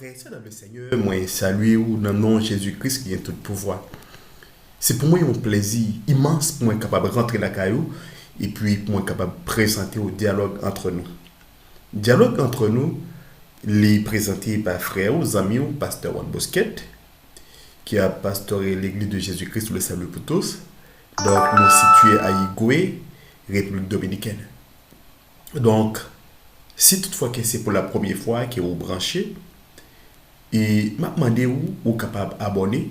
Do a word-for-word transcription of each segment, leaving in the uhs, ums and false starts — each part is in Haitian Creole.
Frè e sè nan le Senyè, mwen salye w nan non Jezi Kris ki gen tout pouvwa. Se pou mwen yon plezi imans pou mwen kapab rantre lakay ou epi pou mwen kapab prezante w Dyalòg antre nou. Dyalòg antre nou, li prezante pa frè ou, zanmi w, pastè Juan Bosquet, ki ap pastore Legliz de Jésus-Christ pour le Salut pour tous. Donk, nou sitiye a Higüey, Repiblik Dominikèn. Donk, si toutfwa ke se pou la premye fwa ke ou branche, e m ap mande ou, ou kapab abòne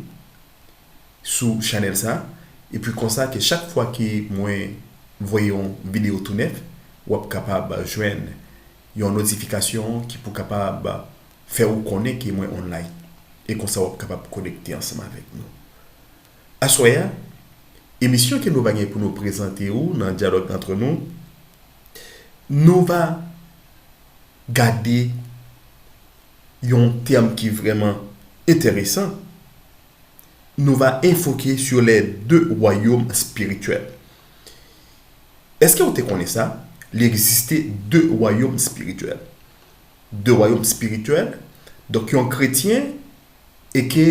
sou chanèl sa, epi konsa ke chak fwa ke mwen voye yon videyo tou nèf, w ap kapab jwenn yon notifikasyon ki pou kapab fè ou konnen ke mwen online. E konsa w ap kapab konekte ansanm avèk nou. Aswè a, emisyon ke nou va gen pou nou prezante ou nan Dyalòg antre nou, nou va gade yon tèm ki vrèman enteresan. Nou va enfoke sur les deux royaumes spirituels. Èske ou te konnen sa? Li egziste de wayòm espirityèl. De wayòm espirityèl. Donk, yon kretyen e ke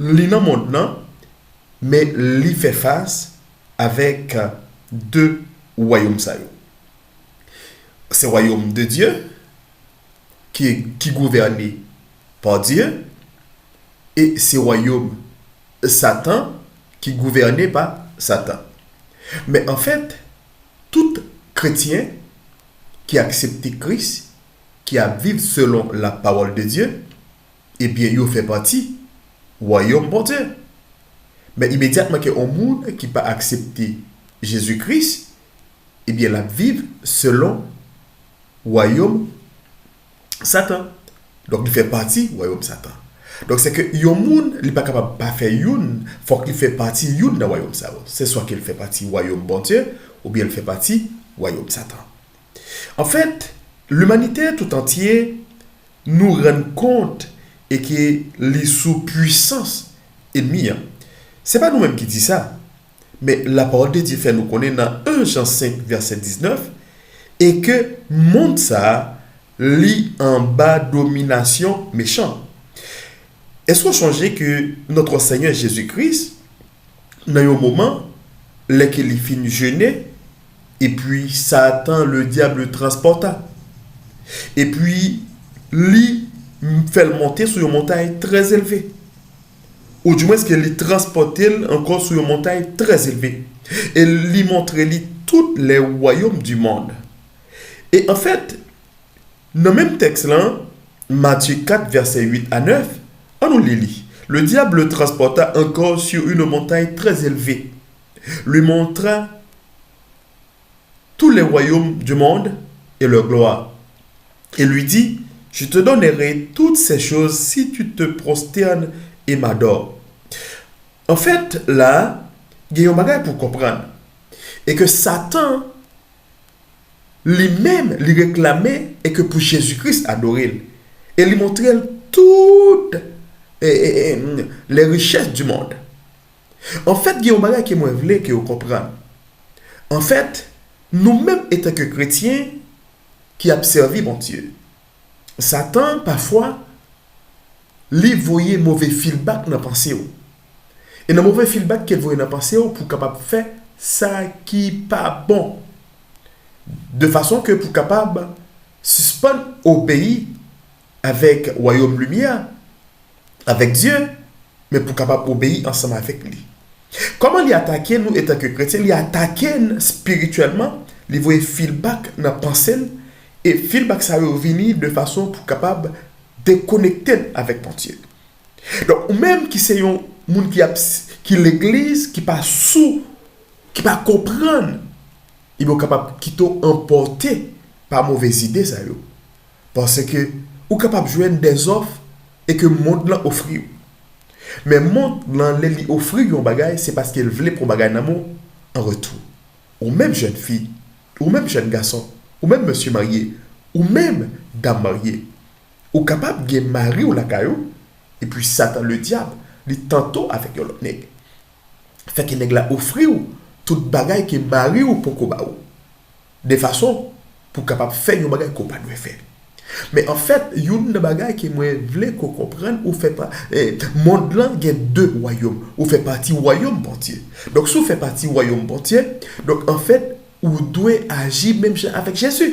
li nan mond lan, men li fè fas avèk de wayòm sa yo. Se wayòm de Dye ki, ki gouvène pa Dye, e se wayòm Satan ki gouvène pa Satan. Men anfèt, tout kretyen ki aksepte Kris, ki ap viv selon la parole de Dieu, ebyen, yo fè pati wayòm Bondye. Men imedyatman ke yon moun ki pa aksepte Jezi Kris, ebyen, l ap viv selon wayòm Satan. Donk, li fè pati wayòm Satan. Donk, se ke yon moun, li pa kapab pa fè youn, fòk li fè pati youn nan wayòm sa yo. Se swa ke l fè pati wayòm Bondye, oubyen l fè pati wayòm Satan. Anfèt, limanite tout antye nou rann kont e ke li sou pwisans enmi an. Se pa nou menm ki di sa, men lapawòl de Dye fè nou konnen nan en Jan senk vèsè diznèf, e ke mond sa a, li anba dominasyon mechan. Èske w sonje ke notre Seigneur Jésus-Christ, nan yon moman, lè ke li fin jene, epi Satan, le diable, transpòta. Epi, li fè l monte sou yon montay trè elve. Oudimwens ke li transpòte l ankò sou yon montay trè elve. E li montre li tout les royaumes du monde. E anfèt, nan menm tèks lan, Matthieu quatre, versets huit à neuf, annou li li. Le diable le transporta encore sur une montagne très élevée, lui montra tous les royaumes du monde et leur gloire, et lui dit, je te donnerai toutes ces choses si tu te prosternes et m'adores. Anfèt, la, gen yon bagay pou konprann. E ke Satan, li menm, li reklame e ke pou Jezi Kris adore l. E li montre l tout e, e, e, les richesses du monde. Anfèt, gen yon bagay ke mwen vle ke w konprann. Anfèt, nou menm etanke kretyen ki ap sèvi Bondye, Satan, pafwa, li voye move feedback nan panse w. E nan move feedback ke l voye nan panse w pou kapab fè sa ki pa bon. De fason ke pou kapab sispann obeyi avèk wayòm limyè, avèk Dye, men pou kapab obeyi ansanm avèk li. Kòman li atake nou etanke kretyen? Li atake n espirityèlman, li voye feedback nan panse n, e feedback sa yo vini de fason pou kapab dekonekte n avèk Bondye. Donk, ou menm ki se yon moun ki ap, ki legliz, ki pa sou, ki pa konprann, ebyen, ou kapab kite w anpòte pa move ide sa yo. Paske ou kapab jwenn dèzòf e ke mond lan ofri w. Men mond lan, lè li ofri w yon bagay, se paske l vle pran bagay nan men w an retou. Ou menm jèn fi, ou menm jèn gason, ou menm mesye marye, ou menm dam marye, ou kapab gen mari w lakay ou, epi Satan, le diab, li tante w avèk yon lòt nèg. Fè ke nèg la ofri w tout bagay ke mari w poko ba ou. De fason pou kapab fè yon bagay ke w pa dwe fè. Men anfèt, youn nan bagay ke mwen vle ke w konprann, ou fè pa, eh, mond lan gen de wayòm. Ou fè pati wayòm Bondye. Donk, si w fè pati wayòm Bondye, donk, anfèt, ou dwe aji menm jan avèk Jezi.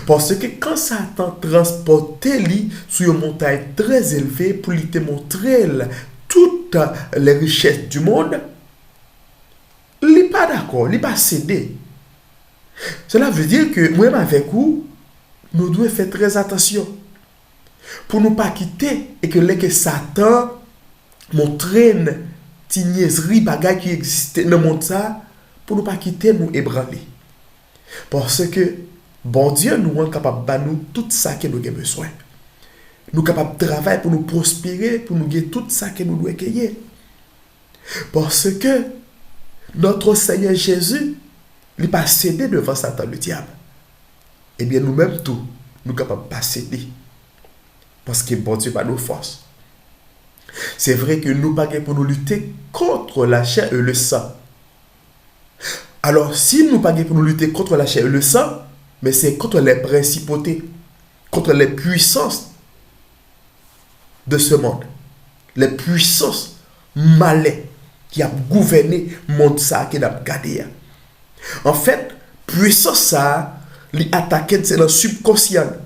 Paske kan Satan transpòte li sou yon montay trè elve pou li te montre l tout les richesses du monde, li pa dakò, li pa sede. Cela veut dire que mwen menm avèk ou, nou dwe fè trè atansyon. Pou nou pa kite, e ke lè ke Satan montre n ti nyèzri bagay ki egziste nan mond sa, pou nou pa kite nou ebranle. Paske Bondye nou an kapab ba nou tout sa ke nou gen bezwen. Nou kapab travay pou nou pwospere, pou nou gen tout sa ke nou dwe genyen. Paske notre Seigneur Jésus, li pa sede devan Satan le dyab. Ebyen, nou menm tou, nou kapab pa sede. Paske Bondye ba nou fòs. Se vre ke nou pa gen pou nou lite contre la chair et le sang. Alò, si nou pa gen pou nou lite contre la chair et le sang, men se contre les principautés, contre les puissances de ce monde, les puissances malè ki ap gouvène mond sa a ke n ap gade a. Anfèt, pwisans sa a, li atake n, se nan sibkonsyan nou.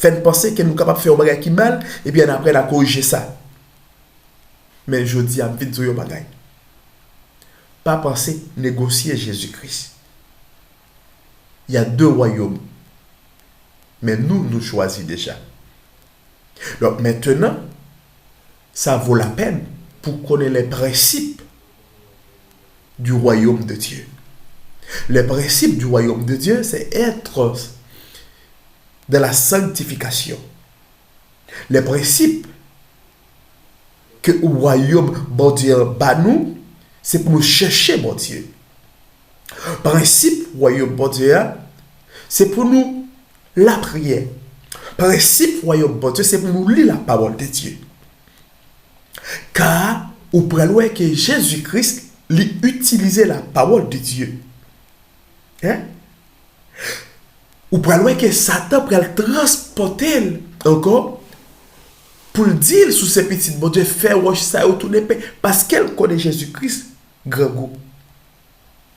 Fè n panse ke nou kapab fè yon bagay ki mal, epi annapre n a korije sa. Men jodi a, m vin di w yon bagay. Pa panse negosye Jezi Kris. Il y a deux royaumes. Men nou, nou chwazi deja. Donk, mentenan, sa vo lapèn pou konnen les principes du royaume de Dieu. Les principes du royaume de Dieu, c'est être dans la sanctification. Les principes ke wayòm Bondye an ba nou, se pou nou chèche Bondye. Prensip wayòm Bondye a, se pou nou lapriyè. Prensip wayòm Bondye, se pou nou li lapawòl de Dye. Ka ou pral wè ke Jezi Kris, li itilize lapawòl de Dye. Hein? Ou pral wè ke Satan pral transpòte l ankò pou l di l, si w se pitit Bondye, fè wòch sa yo tounen pen, paske l konnen Jezi Kris grangou.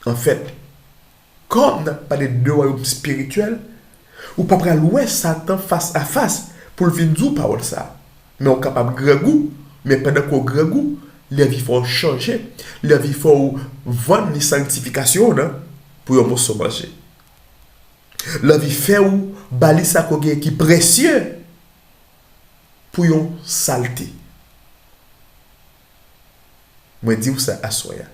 Anfèt, kòm n ap pale de wayòm espirityèl, ou pa pral wè Satan fas a fas pou l vin di w pawòl sa a. Men w kapab grangou, men pandan ke w grangou, li anvi fè w chanje, li anvi fè w vann li sanktifikasyon w nan pou yon moso manje. L anvi fè w ba li sa ke w genyen ki presye pou yon salte. Mwen di w sa aswè a.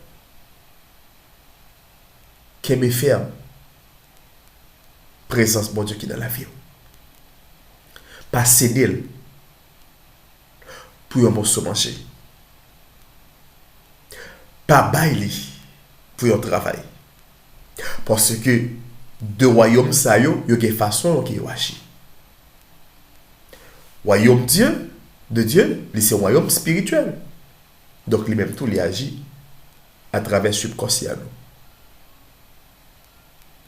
Kenbe fèm prezans Bondye ki nan lavi w. Pa sede l pou yon moso manje. Pa bay li pou yon travay. Paske de wayòm sa yo, yo gen fason yo ke yo aji. Wayòm Dye, de Dye, li se yon wayòm espirityèl. Donk, li menm tou, li aji atravè sibkonsyan nou.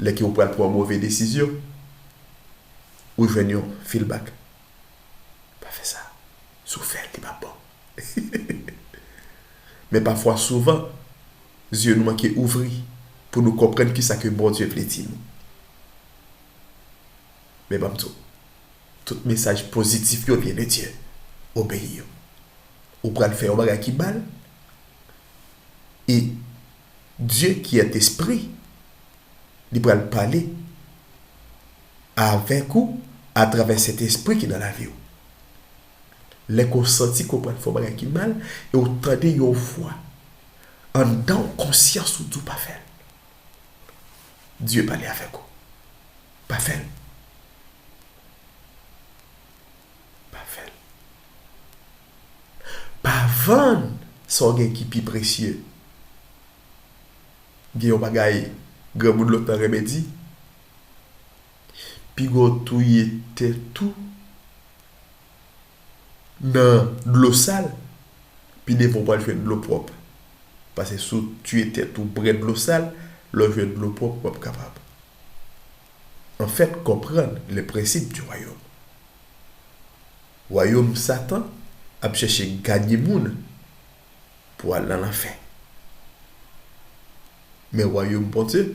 Lè ke ou pral pran yon move desizyon, ou jwenn yon feedback. Pa fè sa. Si w fè l, li p ap bon. Men pafwa, souvan, zye nou manke ouvri pou nou konprann kisa ke Bondye vle di nou. Men ban m di w, tout mesaj pozitif yo vyen de Dye. Obeyi yo. Ou pral fè yon bagay ki mal, e Dye ki est espri, li pral pale avèk ou atravè Sentespri ki nan lavi w. Lè ke w santi ke w pral fè yon bagay ki mal, e w tande yon vwa anndan w, konsyans ou di w pa fè l. Dye pale avèk ou. Pa fè l. Pa fè l. Pa vann sa w gen ki pi presye. Gen yon bagay granmoun lòt tan renmen di, piga w touye tèt ou nan dlo sal, pi devan w pral jwenn dlo pwòp. Paske si w touye tèt ou pre dlo sal, lè w jwenn dlo pwòp, w ap kapab. anfèt, konprann le prensip di wayòm. Wayòm Satan ap chèche ganye moun pou al nan lanfè. Men wayòm Bondye,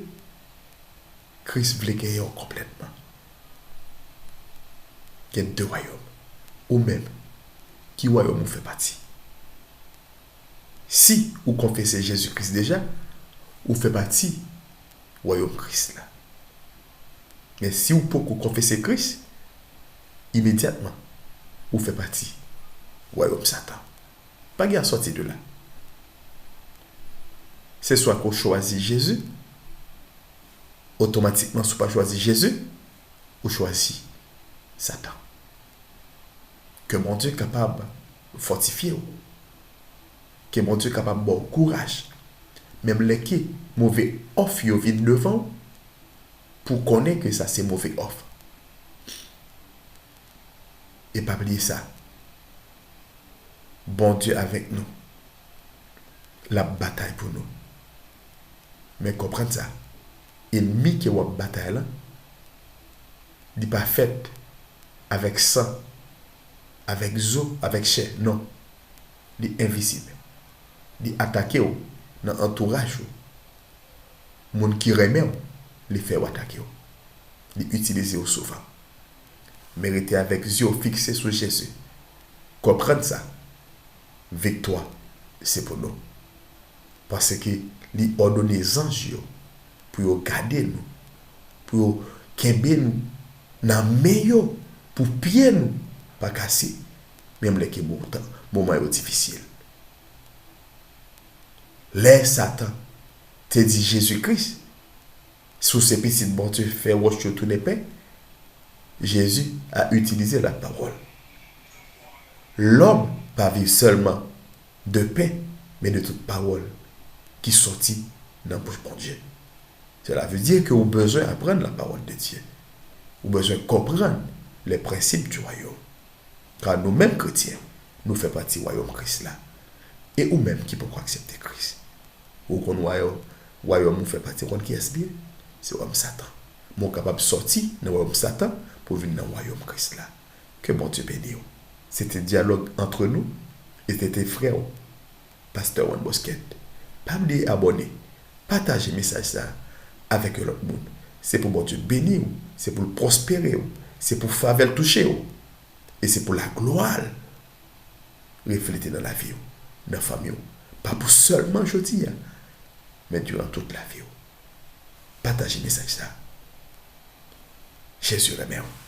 Kris vle genyen w konplètman. Gen de wayòm. Ou menm, ki wayòm ou fè pati? Si ou konfese Jezi Kris deja, ou fè pati wayòm Kris la. Men si ou poko konfese Kris, imedyatman, ou fè pati wayòm Satan. Pa gen a sòti de la. Se swa ke w chwazi Jezi, otomatikman, si w pa chwazi Jezi, ou chwazi Satan. Ke Bondye kapab fòtifye w. Ke Bondye kapab ba w kouraj. Menm lè ke move òf yo vin devan w, pou w konnen ke sa se move òf. E pa bliye sa. Bondye avèk nou. L ap batay pou nou. Men konprann sa. Ènmi ke w ap batay la, li pa fèt avèk san, avèk zo, avèk chè. Non. Li envizib. Li atake w nan antouraj ou. Moun ki renmen w, li fè yo atake w. Li itilize yo souvan. Men rete avèk zye w fikse sou Jezi. Konprann sa. Viktwa, se pou nou. Paske li òdone zanj yo pou yo gade nou, pou yo kenbe nou nan men yo, pou pye nou pa kase, menm lè ke moman yo difisil. Lè Satan te di Jezi Kris, "Si w se pitit Bondye, fè wòch yo tounen pen," Jezi a itilize lapawòl. Lòm pa viv sèlman de pen, men de tout pawòl ki sòti nan bouch Bondye. Cela veut dire que ou bezwen aprann la parole de Dieu. Ou bezwen konprann les principes du royaume. Kar nou menm kretyen, nou fè pati wayòm Kris la. E ou menm ki poko aksepte Kris, ou konn wayòm, wayòm ou fè pati, ou konn kiyès li ye? Se wayòm Satan. Men ou kapab sòti nan wayòm Satan pou vin nan wayòm Kris la. Ke Bondye beni w. Se te dyalòg antre nou e se te frè w, Pastè Juan Bosquet. Pa bliye abòne, pataje mesaj sa a avèk yon lòt moun. Se pou Bondye beni w, se pou l pwospere w, se pou favè l touche w. E se pou laglwa l reflete nan lavi w, nan fanmi w. Pa pou sèlman jodi a, men diran tout lavi w. Pataje mesaj sa a. Jezi renmen w.